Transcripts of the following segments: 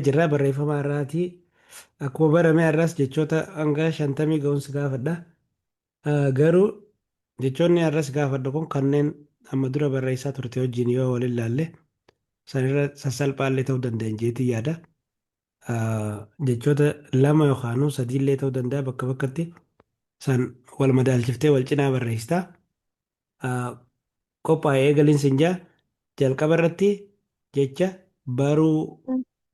Jirra barreeffama har'aati. Akkuma barame har'as jechoota hanga 50 ga'uun si gaafadha. Garuu jechoonni har'as gaafadhu kun kanneen amma dura barreessaa turte wajjin yoo wal ilaalle sanirra sassalphaallee ta'uu danda'an jeetii yaada. Jechoota lama yookaan sadiillee ta'uu danda'a bakka bakkatti san wal madaalchiftee wal cinaa barreessita. Qophaa'e eegaliin sin jaa jalqaba irratti jecha baruu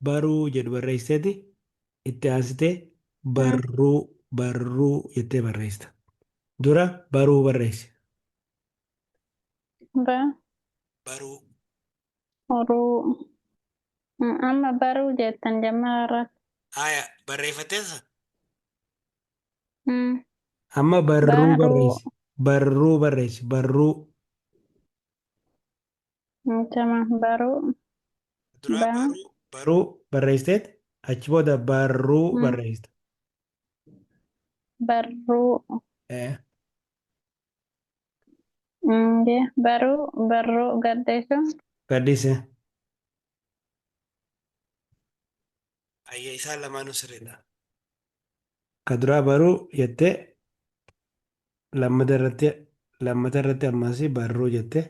baruu jedhu barreessiteeti itti aansitee barruu barruu jettee barreessita. Dura baruu barreessi. Ba Baruu. Ruu. Amma baruu jettan jammara irratti. Haaya barreeffatteessa? Amma barruu Baruu. Barreessi. Barruu barreessi. Barruu. Chama baruu. Duraa Ba. Baruu baruu barreessiteet achi booda barruu barreessita. Barruu. Baruu barruu gaddeessu. Gaddise. Ayya isaan lamaanuu sirriidha. Ka duraa baruu jettee lammata irratti ammas barruu jette.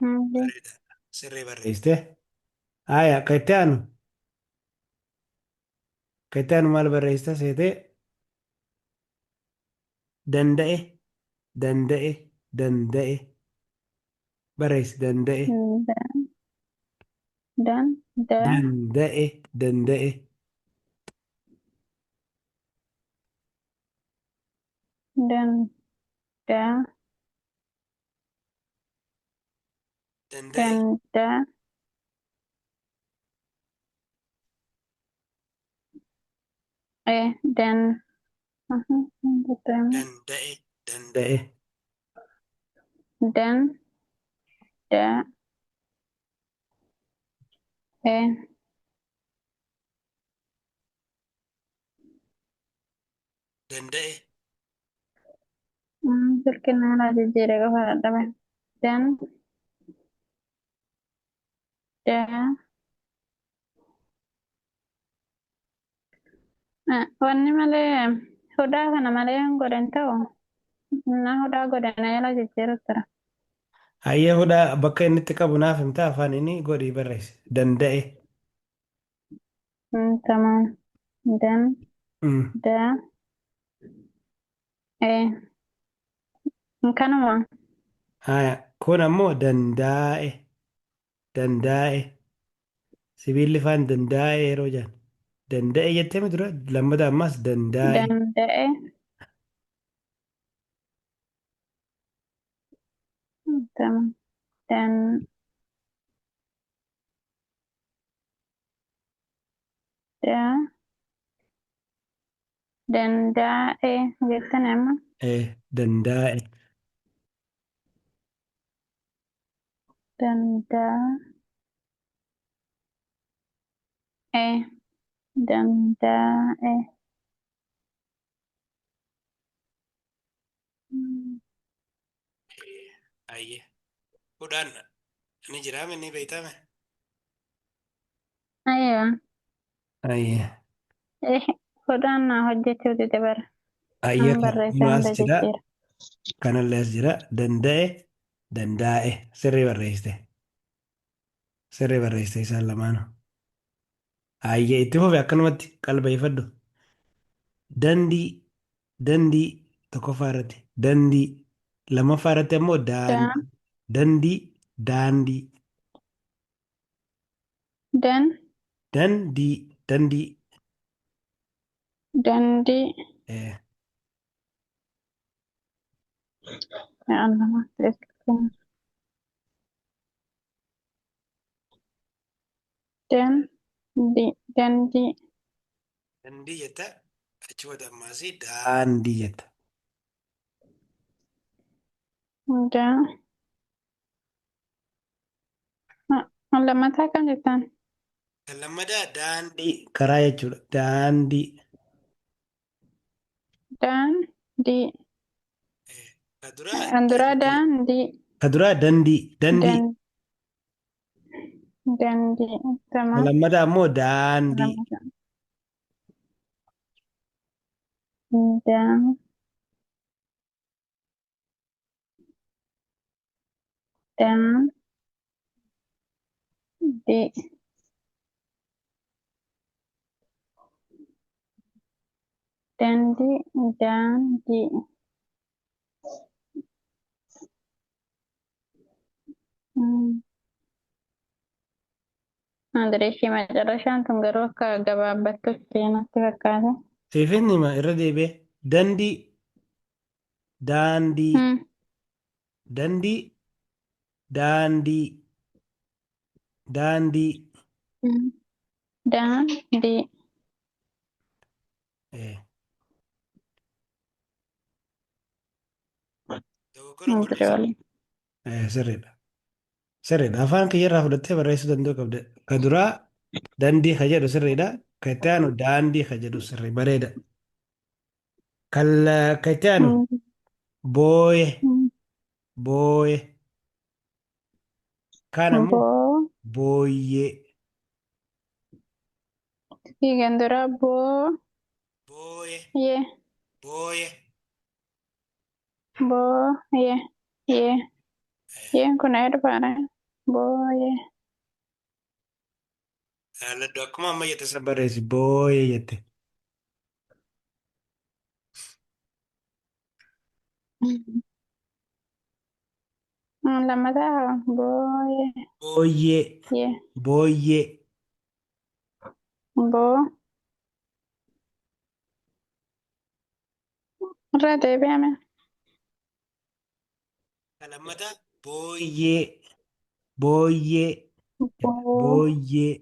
Bareeda. Sirrii barreessite. Haya ka itti aanu maal barreessita seetee? Danda'e, danda'e, danda'e barreessi, danda'e. Dan da. Danda'e, danda'e. Dan da. Danda'e. Danda e dan. Danda'e, danda'e. Dan da e. Danda'e. Silkiin nama jijjiire qofa dadhabe. Dan da. Wanni malee hudhaa kana malee hin godhan ta'u na hudhaa godhan jala jijjiiru tura. Hayyee, hudhaa bakka inni itti qabu naaf himtaa? Afaan inni godhii barreessi. Danda'e. Tamam. Dan da e kanuma. Haya, kun ammoo dandaa'e. Dandaa'e. Sibiilli faan dandaa'e yeroo jedhan. Danda'e jettee mi dura? Lammata ammas dandaa'e. Danda'e. Tamam. Dan da dandaa'e jettan amma. Eh, dandaa'e. Dandaa'e. Dandaa'e. Ayyee. Hudhaan ni jiraame ni beeytame? Aywa. Ayyee. Eh, hudhaan naa hojjechuu dide bara. Ayyee. Amma Kan barreessee as hunda jira. jijjiira. Kanallee as jira. Danda'e, dandaa'e. Sirrii barreessite. Sirrii barreessite isaan lamaanuu. Ayyee, itti fufi, akkanumatti qalbeeffadhu. Dandii, dandii tokkoffaa irratti, dandii lammaffaa irratti ammoo daandii. Dandii, daandii. Dan. Dandii, dandii. Dandii. Eh. Ya Allah. Dandii, dandii. Dandii jetta, achi booda ammaasii daandii jetta. Da. Lammataa kam jettan? Kan lammadaa daandii, karaa jechuudha. Daandii. Daandii. Ka duraa Kan duraa dandii. Daandii. Ka duraa dandii dandii. Dan dandii Ka tamam. lammataa ammoo daandii. Dan dan di dandii daandii. Mm. Andreeshi macarrashaan tun garuu akka gabaabbattutti natti fakkaata. Siifin hima irra deebi'ee dandii daandii Mm. dandii daandii daandii. Mm. Daandii. Eh. Dogoggora hin barreessin. Andreewali. Sirriidha. Sirriidha. Afaan kiyyarraa fudhattee barreessuu danda'uu qabda. Ka duraa dandii ka jedhu sirriidha. Ka itti aanu daandii ka jedhu sirrii bareeda. Ka itti aanu booye booye. Kaan ammoo Boo. booyyee. Fiigan dura boo. Booye Ye. booye. Boo. Ye. Ye. Yeen kun ee dhufaadha. Boo. Ye. Laddu akkuma amma jette san barreessi booye jette. Lammataa boo. Ye. Booyyee Ye. booyyee. Boo. Irra deebi'ame. Ka lammataa booyyee booyyee Boo. booyyee.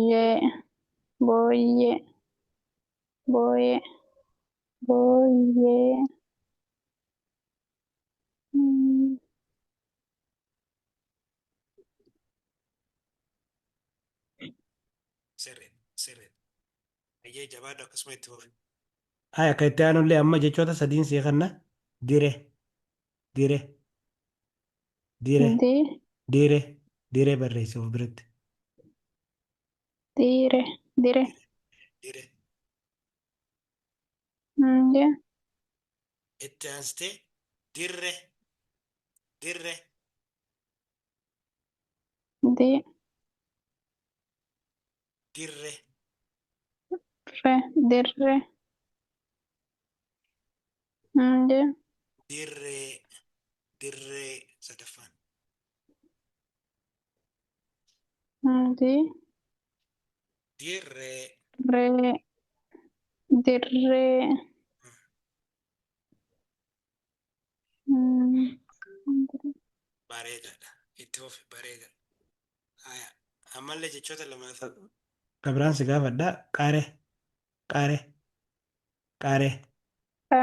Yee. Booyyee. Booyee. Booyyee. Mm. Sirriidha sirriidha. Ayyee jabaadhu akkasuma itti fufi. Haya ka itti aanullee amma jechoota sadiin sii kanna dire dire dire Di. dire dire barreessi of biratti. Dire. Dire. Dire. Mm, ye. Itti aansitee dirre dirre Di. dirre Re. Dirre. Mm, ye. dirree dirree sadaffaan. Mm, di. Dirree Re. Dirre. Mm. Bareedaadha. Itti fufi bareeda. Haya ammallee jechoota lama ka biraan si gaafadha. Qare qare qare Ka.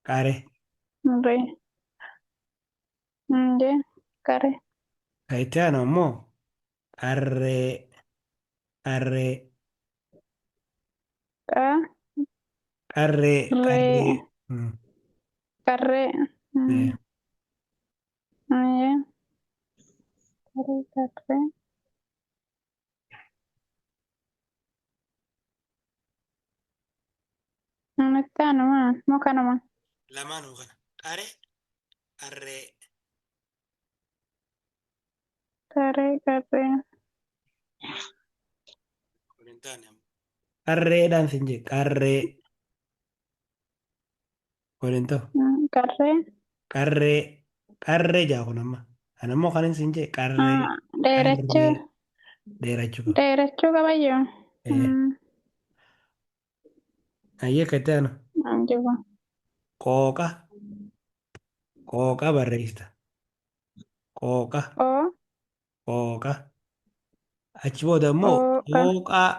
qare. Re. Mm, ye. Kare. Ka itti aanu ammoo qarree qarree Ka. qarree qarree. Re. Karre. Eh. Mm. Mm, ye. Kare. Karre. Itti aanuma. Moo kanuma? Lamaanuu kana. Qare qarree. Kare. Karre. Kun hin taane ammoo. Qarreedhaan sin jedhe qarree. Kun hin ta'u. Mm, karre. Qarree qarree jaa kun amma. Ani ammoo kan sin jedhe qarree Ah, dheerachuu. qarree dheerachuu qaba. Dheerachuu qabayyuu. Eh. Mm. Ayyee ka itti aanu. Jibu. Qooqa qooqa barreessita. Qooqa Oo. qooqa. Achi booda immoo Qooqa. qooqaa.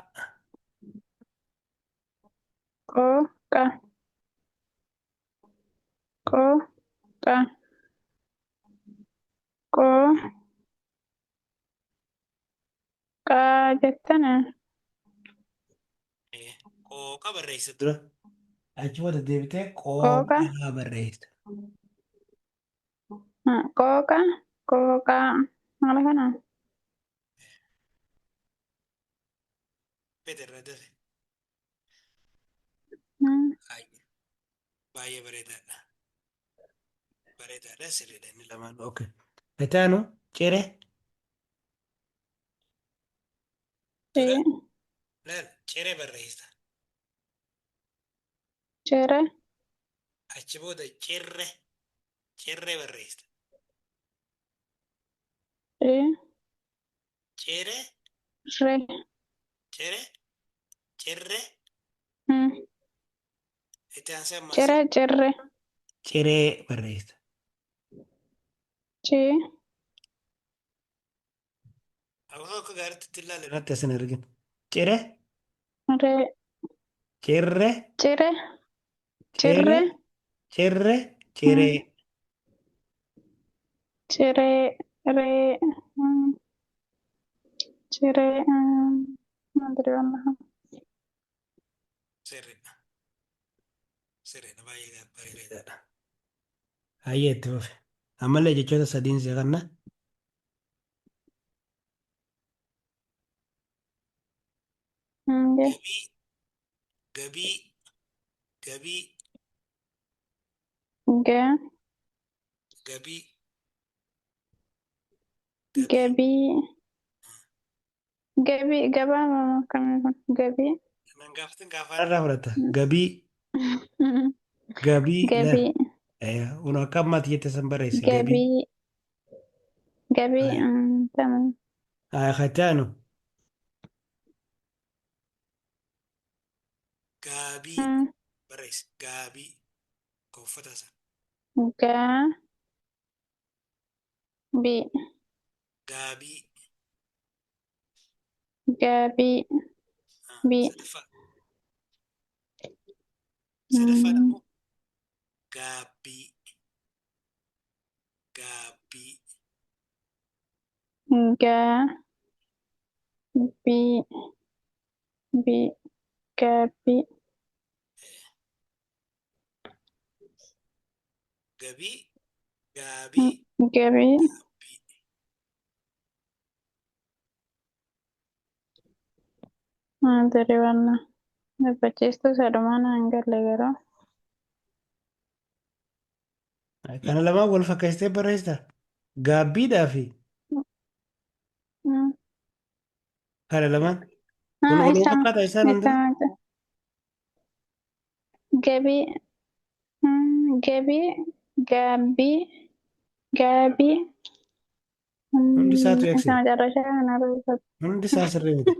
Qooqa. Qooqa. Qoo. Qaa jettana. Qooqa barreessita dura. Achi booda deebitee Qooqa. qooqaa barreessita. Qooqa. Qooqaa. Haala kanaan. Fede irraa dafe. Baay'ee bareedaadha. Bareedaadha sirriidha inni lamaan. Okay. Itaanu cire dura laal cire barreessita. Cire. Achi booda cirre cirre barreessita. Cire Re. cire cirre itti aansee ammaas Cire cirre. Ciree barreessita. Ci. Akka akka gaariitti itti ilaali irratti asin argin. Cire Re. cirre Cire. cire Cirre. cirre ciree. Ciree. Ree. Ciree. Madri wallah. Sirriidha. Sirriidha baay'ee bareedaadha. Hayyee itti fufi. Ammallee jechoota sadiin si kanna. Gabii gabii gabii Ga. Gabii gabii. Gabii. Gabii. Gabaa akkamii kun? Gabii. Nan gaafatin gaafaan irraa fudhata. Gabii gabii laal. Gabii. Kun akka ammaatti jette san barreessi. Gabii. Gabii. Gabii. Tamam. Kataanu. Gaabii barreessi. Gaabii ka uffata sana. Gaa. Bii. Gaabii. Gabii. Bii. Sadaffaa. Sadaffaan ammoo gaabbii. Gaabbii. Gaa. Bii. Bii. Gabii. Gabii. Gaabii. Gabii. Gaabbii. Madri wallah. Dubbachiistuu sadhumaa naan galle garuu. Kana lamaan wal fakkeessitee barreessita. Gaabbiidhaa fi kana lamaan. Kun waluma Isa fakkaata isaan isa hundinuu. Gabii. Gabii. Gaabbii. Gaabii. Hundi isaatu Isa eegsise. macarrashaa kana barreeffatu. Hundi isaa sirrii miti.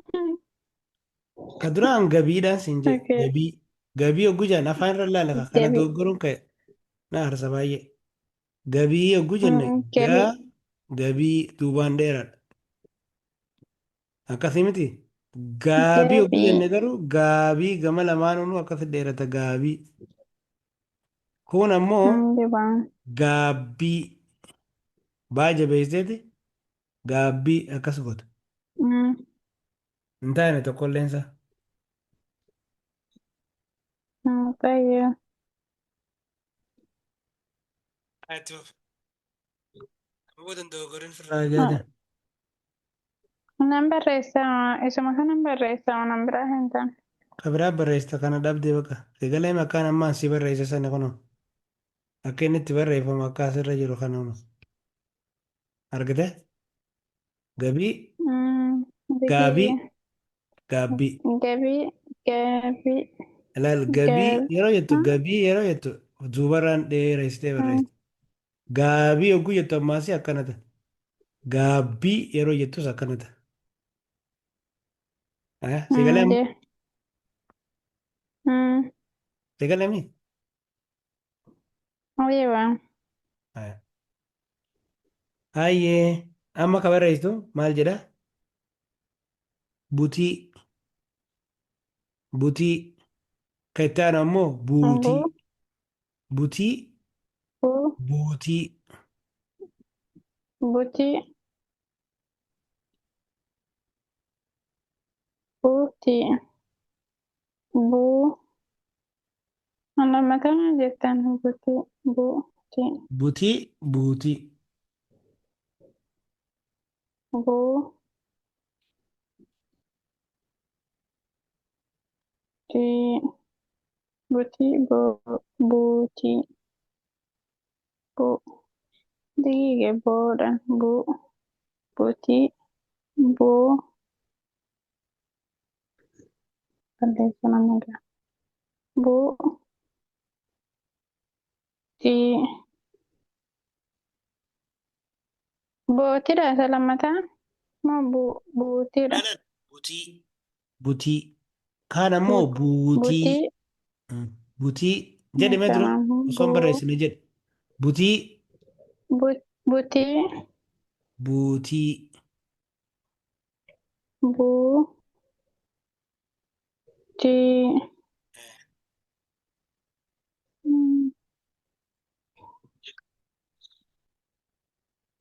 Ka duraan gabiidhaan siin jedhe. Okay. Gabii. Gabii yogguu jedhan afaan irra ilaala ka kana Gabii. dogoggoruun ka'e na aarsa baay'ee. Gabii yogguu jenne Gabii. gaa gabii duubaan dheeraadha. Akkasii miti. Gaabii yogguu Gabii. jenne garuu gaabii gama lamaanuu akkasi dheerata gaabii. Kun ammoo Dibaan. gaabbii baa jabeesseeti gaabbii akkas goota. Hin taane tokkolleen isaa. Tayyoo. Itti fufi. Amma danda'u firraa jaada. Nan barreessa isuma kanan barreessa nan biraa hin taane. Ka biraa barreessita kana dhabdee bakka. Egalee maqaan ammaan si barreesse sana kunoo. Akka inni itti barreeffamu akka asirra jiru kana kunoo. Argite? Gabii, gaabii, Bigiyya. Gaabbii. Gabii. Gabii. Ilaal gabii Gabii. yeroo jettu gabii yeroo jettu duubarraan dheeressitee barreessita. Gaabii yogguu jettu ammaasii akkana ta'a. Gaabbii yeroo jettus akkana ta'a. Si galee amma? Si galee mi? Aywa. Hayyee amma ka barreessitu maal jedha? Butii butii ka itti aanu ammoo buutii Bu. Butii Bu. buutii. Butii. Butii. Bu. Lammataa jettan butii butii Butii buutii. buu tii butii buutii bu diige boodhan bu butii buu balleessa nama gaha bu tii bootiidha isa lammataa moo buutiidha Laala butii. Butii. Kaan ammoo buutii. Butii Butii jedhi mee dura tamam osoo hin bu barreessine jedhi. Butii butii buutii. buutii.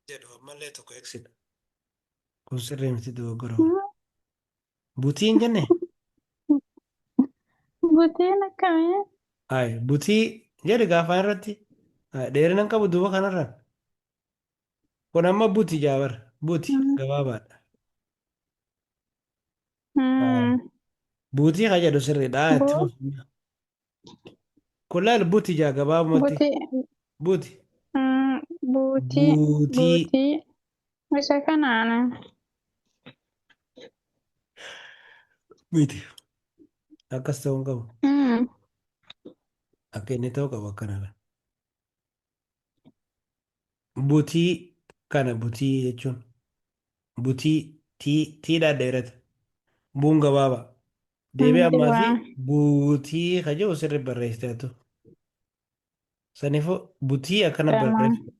Jedhu ammallee tokko eegsidha. Kun sirrii miti dogoggora. Butii hin jenne? Butiin akkamii? Ayi butii jedhi gaafa irratti. Dheerina hin qabu duuba kanarraan. Kun amma buti jaabar. Buti gabaabaadha. Buutii kan jedhu sirriidha. Itti Bu fufi. Kun laal buti jaa gabaabumatti. Butii Buti. Buutii Buutii. buutii isa kanaan Miti. Akkas ta'uu hin qabu. Akka inni ta'uu qabu akkana. Butii kana butii jechuun butii tii tiidhaan dheerata. Buun gabaabaa. Deebii ammaa fi Waa buutii ka jedhu sirri barreessiteetu. Saniifuu butii akkana tamam barreessu.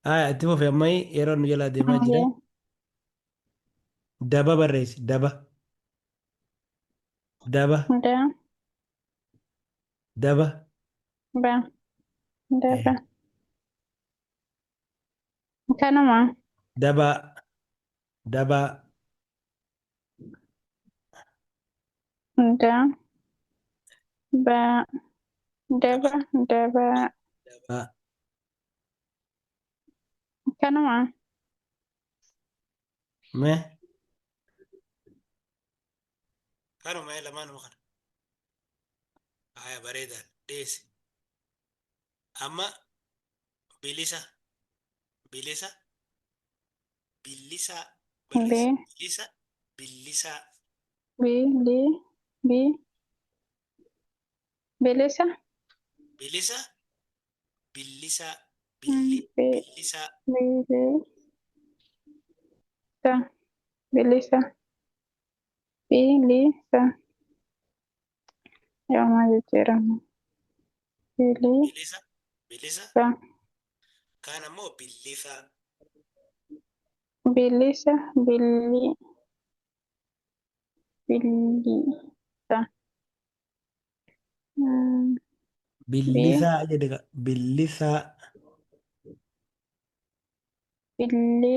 Haa itti fufi amma yeroo nu jalaa deemaa jira. Daba barreessi daba. Daba. Da Daba. Ba daba kanuma Dabaa. Dabaa. Da ba daba daba Dabaa. Kanuma Mee. Kanuma lamaanuma kana. Haya bareedaadha. Dhiyeessi. Amma bilisa. Bilisa. Billisaa B barreessi. Bilisa. Billisaa. B D B bilisa Bilisa. Billisaa. Billi. B Billisaa. bilisa bilisa bilisa yooma jijjiirama bilisa Bilisa. Bilisa. Kaan ammoo billisaa. Bilisa billi billisa B Billisaa jedhe billisaa. billi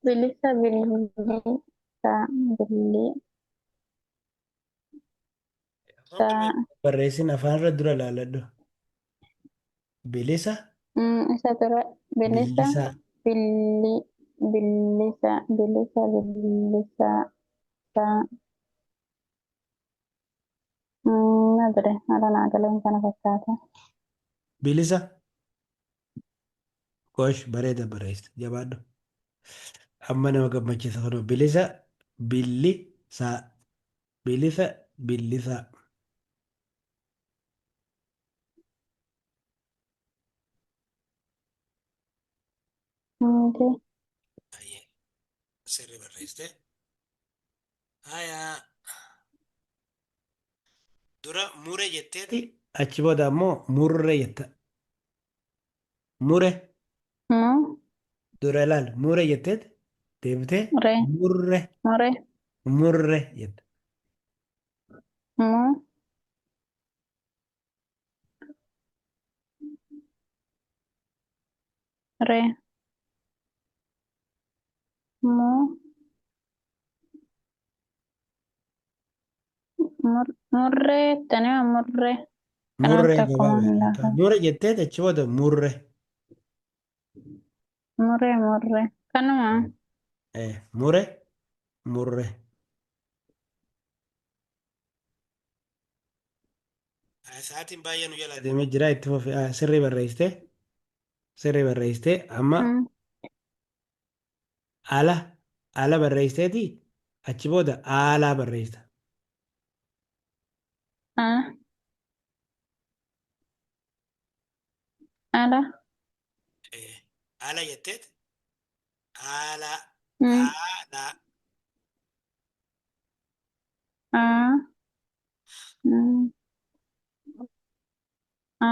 bilisa billisa billi sa Barreessin afaan irra dura ilaaladhu. Bilisa. Isa dura bilisa Billisaa. Billi billisa bilisa billisa sa na bire haala naa galeen kana fakkaata. Bilisa. Gosh bareeda barreessite jabaadhu. Amma nama gammachiisa kunoo bilisa billisaa. Bilisa billisaa. Okay. Ayyee sirri barreessite. Hayaa dura mure jetteeti achi booda ammoo murre jetta. Mure Mu dura ilaal mure jetteeti deebitee re murre mure murre jetta. Mu re mu Murree jettanii murree. Murree Kanatti akkuma gabaabaadha. lafa. Mure jettee achi booda murre. Murree murree. Kanuma. Mure murre. Sa'aatiin baay'ee nu jalaa deemee jira itti fufi sirrii barreessitee sirrii barreessitee amma ala ala barreessiteeti achi booda aalaa barreessita. Ala. Ala jetteet aalaa aalaa. A. A.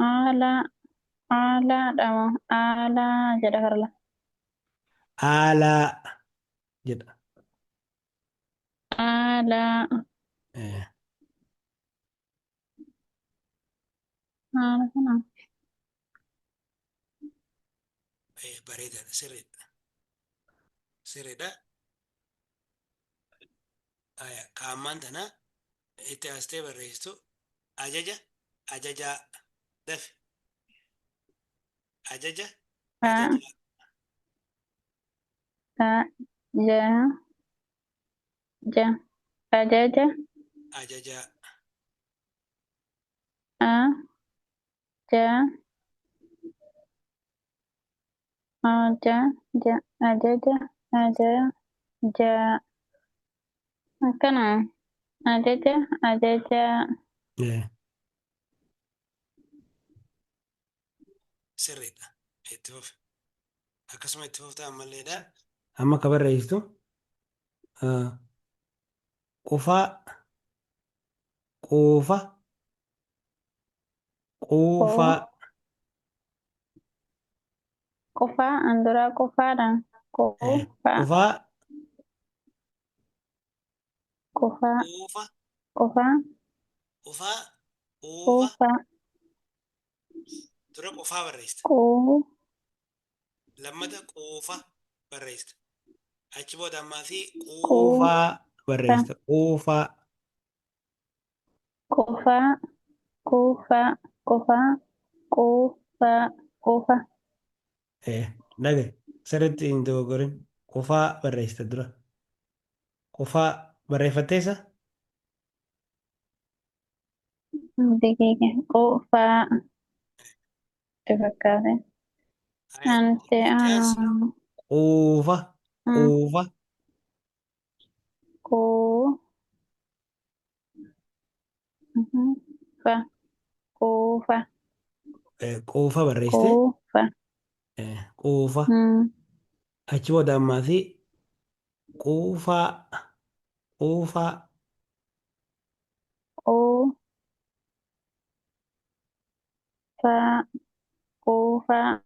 Alaa. Alaadha moo alaa jedha karla. Aalaa jedha. Alaa. Haala kana. Bareedaadha sirriidha. Sirriidha. Kaammaan tana itti aastee barreessitu ajaja ajajaa dafi ajaja A. ajajaa. A. Ja. Ja. Ajaja. Ajajaa. A. Ja. A. Ja. Ja. Ajaja. Aja. Ja. Akkana. Ajaja. Ajajaa. Sirriidha. Itti fufi. Akkasuma itti fufta ammalleedha. Amma akka barreessitu qufaa quufa quufaa. Qufaa anduraa qufaadha. Qufaa. Qufaa. Qufaa. Quufa. Qufaa. Qufaa. Quufa. Quufaa. Dura qufaa barreessita. Quu. Lammata quufa barreessita. Achi booda ammaa fi Quu. quufaa barreessita. Quufaa. Qufaa. Quufaa. Qufaa. Quufaa. Quufa. Dhage sirriitti hin dogoggorin. Qufaa barreessita dura. Qufaa barreeffatteessa? Digiige. Quufaa. Itti fakkaate. Ante aanu. Quufa. Quufa. Quu. Fa. Quufa. Quufa barreessite. Quufa. Quufa. Achi booda ammaa fi quufaa. Quufaa. Quu. Fa. Quufaa.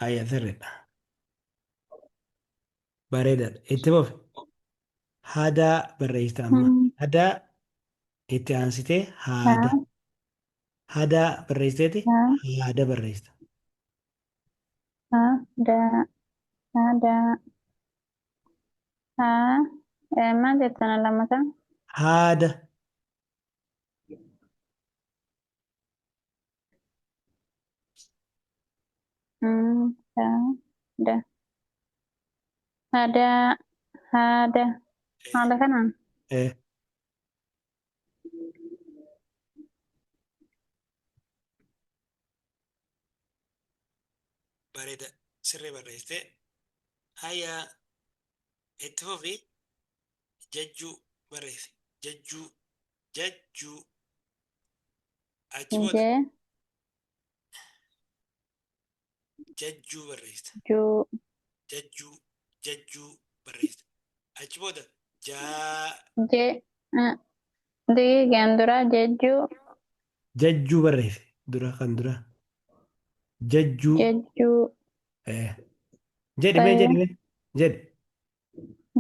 Ayya sirriidha. Bareedaadha. Itti fufi. Hadaa barreessita amma. Hadaa itti aansitee haada. Hadaa barreessiteeti haada barreessita. Hadaa. Hadaa. Haa. Maal jettan lammataa? Haada. Haada. Hadaa. Haada. Haala kanaan. Bareeda sirrii barreessite. Hayya itti fufi jajjuu barreessi. Jajjuu. Jajjuu. Achi booda Je. jajjuu barreessita. Juu. Jajjuu. Jajjuu barreessita. Achi booda jaa. Je. Digiigeen dura jejjuu. Jajjuu barreessi. Dura kan dura. Jajjuu. Jejjuu. Jedhi mee jedhi mee. Jedhi.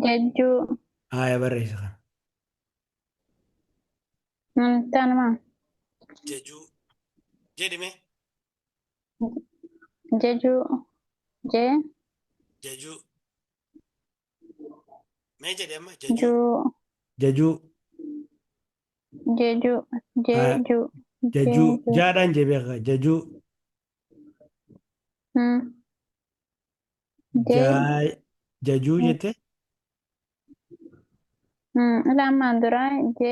Jejjuu. Haaya barreessi kana. Tanuma. Jajuu. Jedhi mee. Jejuu. J Jajuu. Mee jedhi amma jajuu. Ju Jajuu. Jeju Haa, Jeju jajuu. Jeju. Jaadhaan jee beekaa. Jajuu. Hmm. J Jaa jajuu jette. Hmm. Lamaan dura J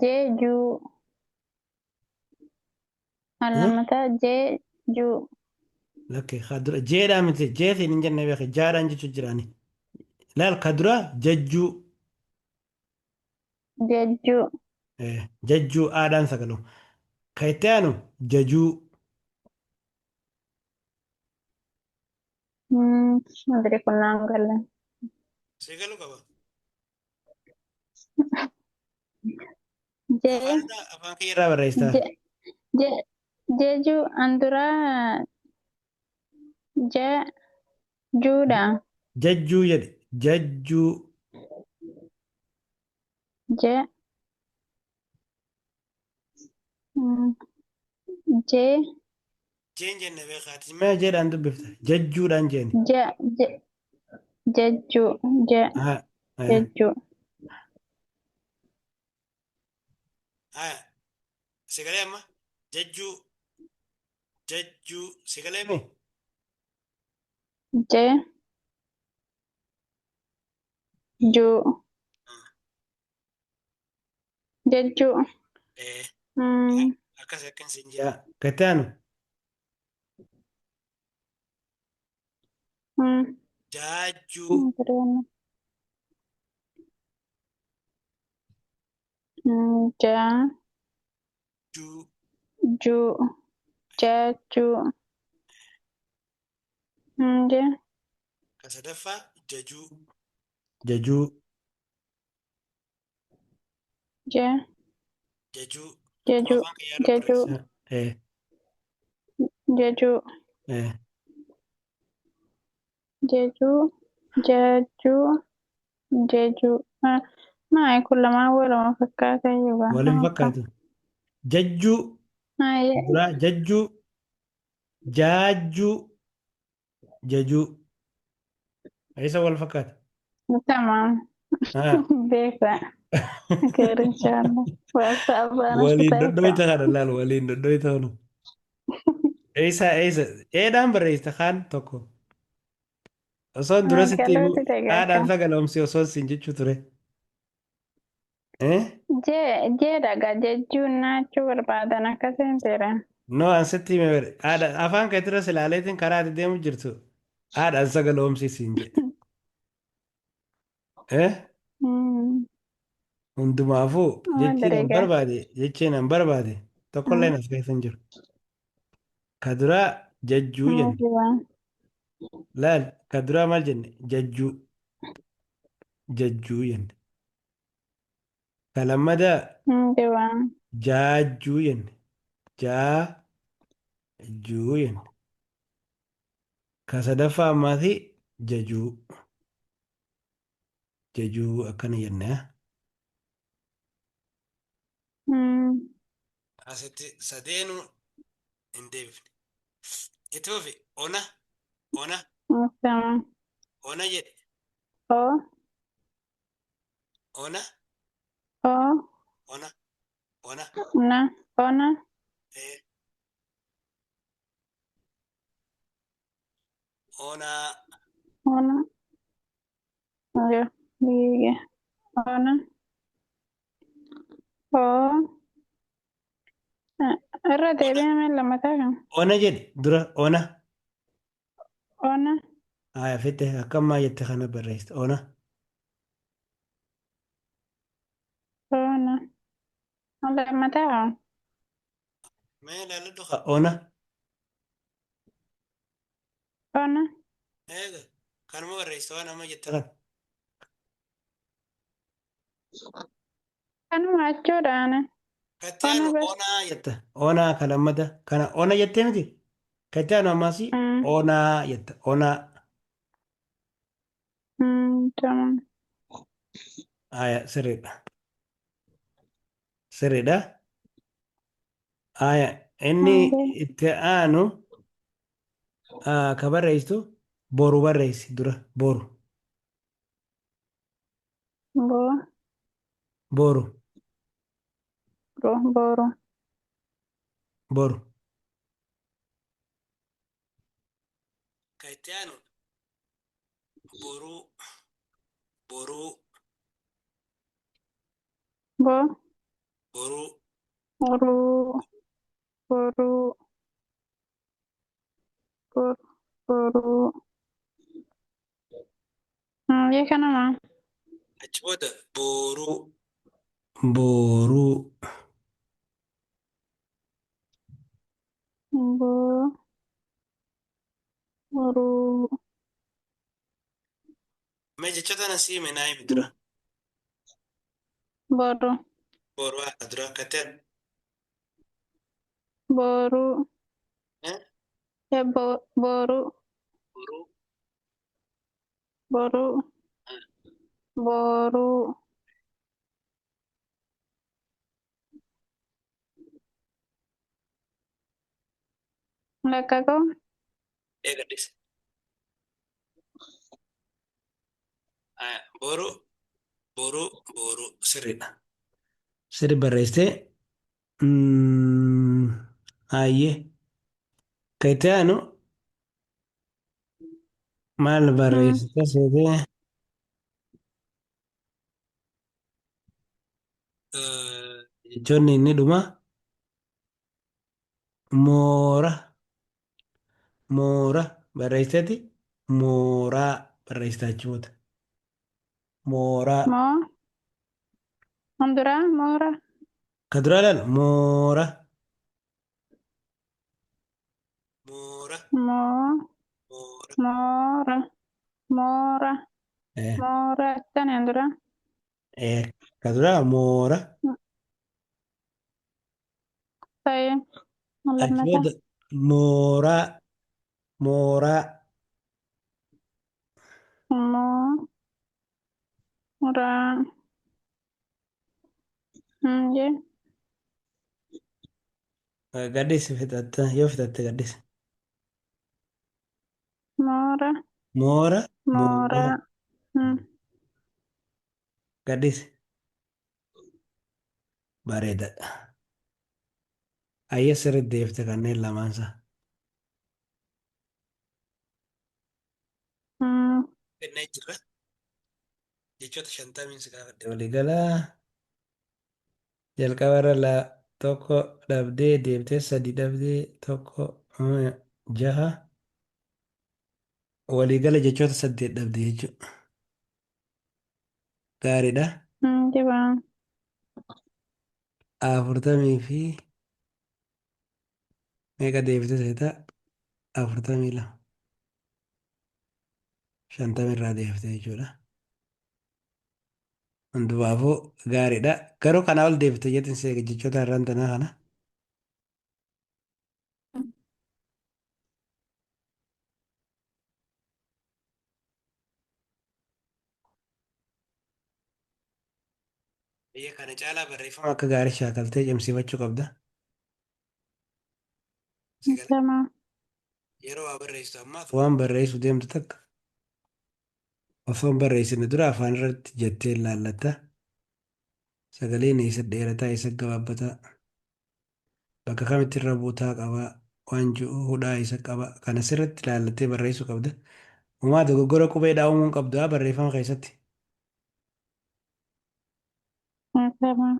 Jeju. Lammataa J Ju. Lakkee kaa dura jeedhaa miti jeetiin hin jenne beeka jaadhaan jechuu jiraani. Laal ka dura jajjuu. Jeju. Jajjuu aadhaan sagalu. Ka itti aanu jajuu. Hmm. Madri kun naan galle. Sagalu qaba. J Afaan afaan kiyya irraa barreessitaa. J J Jeju andura J Juudha. Jajjuu jedhe. Jajjuu. J Hmm. J Jeen jenne beekaati. Mee jeedhaan dubbifta. Jajjuudhaan jeeni. J J Jeju J Haa. Jeju. Haa. Sagalee amma. Jajjuu. Jajjuu. Sagalee mee? J Ju Jeju. Eh. Hmm. Akkas akkan siin jaa. Gatti aanu. Hmm. Jaajjuu. Hmm. Ja Juu. Ju Jaju. Hmm. J Ka sadaffaa jajuu. Jajuu. J Jajuu. Akkuma Jeju afaan kiyyaa irra Jeju barreessa. Eh. Jeju Eh. Jeju Jeju Jeju. Maali kun lamaan waluma fakkaata iyyuu Waliin fakkaatu. Jajjuu. Duraa jajjuu. Jaajjuu. Jajuu. Isa wal fakkaata. Tamam. Haa. Beeka. Khair inshallah. Wasa abbaan Waliin ta'a. dhodhoyta kana laal waliin dhodhoyta kana. Eessa eessa eedhaan barreessita kaan tokko. Osoon dura sitti himu Galooti haadhaan dhagaaka. sagaloomsi osoon siin jechuu ture. Eh? Je je dhaga jechuun naachuu barbaadan akkasiin ture. No an sitti hime bare. Haadha afaan kee dura silaaleetiin karaa ati deemu jirtu. Haadhaan sagaloomsi siin jedhe. Eh? Hundumaafuu Waan jechiin an dalagaa. barbaade jechiin an barbaade tokkolleen as keessa hin jiru. Ka duraa jajjuu jenne. Laal ka duraa maal jenne jajjuu jajjuu jenne. Ka lammadaa jaajjuu jenne. Jaajjuu jenne. Ka sadaffaa ammaati jajuu. Jajuu akkana jenne. Asitti sadeenuu hin deebifne. Itti fufi ona ona ona jedhe O ona o ona ona na ona eh, ona ona yo diga ona o irra deebi'ame lammataa kan ona jedhe dura ona ona aya fitte akkammaa jette kana barreessite ona ona lammataa mee ilaaladhu ka ona ona eega kanuma barreessite waan amma jette kana kanuma jechuudhaan katti ona aanu bas onaa jetta onaa ka lammata kana ona jettee miti katti aanu ammaas onaa jetta onaa tamam aya sirriidha sirriidha aya inni okay itti aanu Ka barreessitu boru barreessi dura boru. Bo Boru. ru boru. Boru. Ka itti aanu boruu boruu Bo boruu. ru boru boru boru. Yee kanuma. Achi booda boruu boruu. Bo ru Mee jechoota na sii hime naa himi dura. Boru. Boru haadha dura akka ta'e. Boru. Eh? Boru. Boruu. Boru. Boru. Lakkakoo. Eegadhis. Boru boruu boruu sirriidha. Sirri barreessitee hayyee ka itti aanu maal barreessite seetee jechoonni inni dhuma moora moora barreessiteeti mooraa barreessita jechuudha. Mooraa. Moo hunduraa moora. Ka duraa ilaal moora. Moora. Moo Moora. moora moora moora jettani hunduraa. Ka duraa moora. Ta'ee Achi lammataa. booda mooraa mooraa. Mooraa. Jee. Gadhiisi fixatte yoo fixatte gadhiisi. Moora. Moora Moora. mooraa gadhiisi. Bareedaadha. Ayyee sirriitti deebifte kanneen lamaansaa. Kennee jirra. Jechoota 50n si gaafadhe waliigalaa jalqaba irra la tokko dhabdee deebitee sadi dhabdee tokko jaha waliigala jechoota saddeet dhabde jechuudha. Gaariidha. Jabaa. 40 fi meeqa deebite seeta? 42. 50 irraa deebite jechuudha. Hundumaafuu gaariidha. Garuu kanaa ol deebite jettin seega jechoota irraan tanaa kana. Biyya kana caalaa barreeffama akka gaarii shaakaltee cimsifachuu qabda. Jamaa. Yeroo waa barreessitu ammaaf waan barreessuu deemtu takka osoo hin barreessine dura afaan irratti jettee laallatta. Sagaleen eessa dheerataa eessa gabaabbataa bakka kamitti irra buutaa qabaa waan ji'u hudhaa isa qaba kana sirriitti laallattee barreessuu qabda. Uumaa dogoggora qubeedhaa uumuu hin qabdu barreeffama keessatti. Jamaa.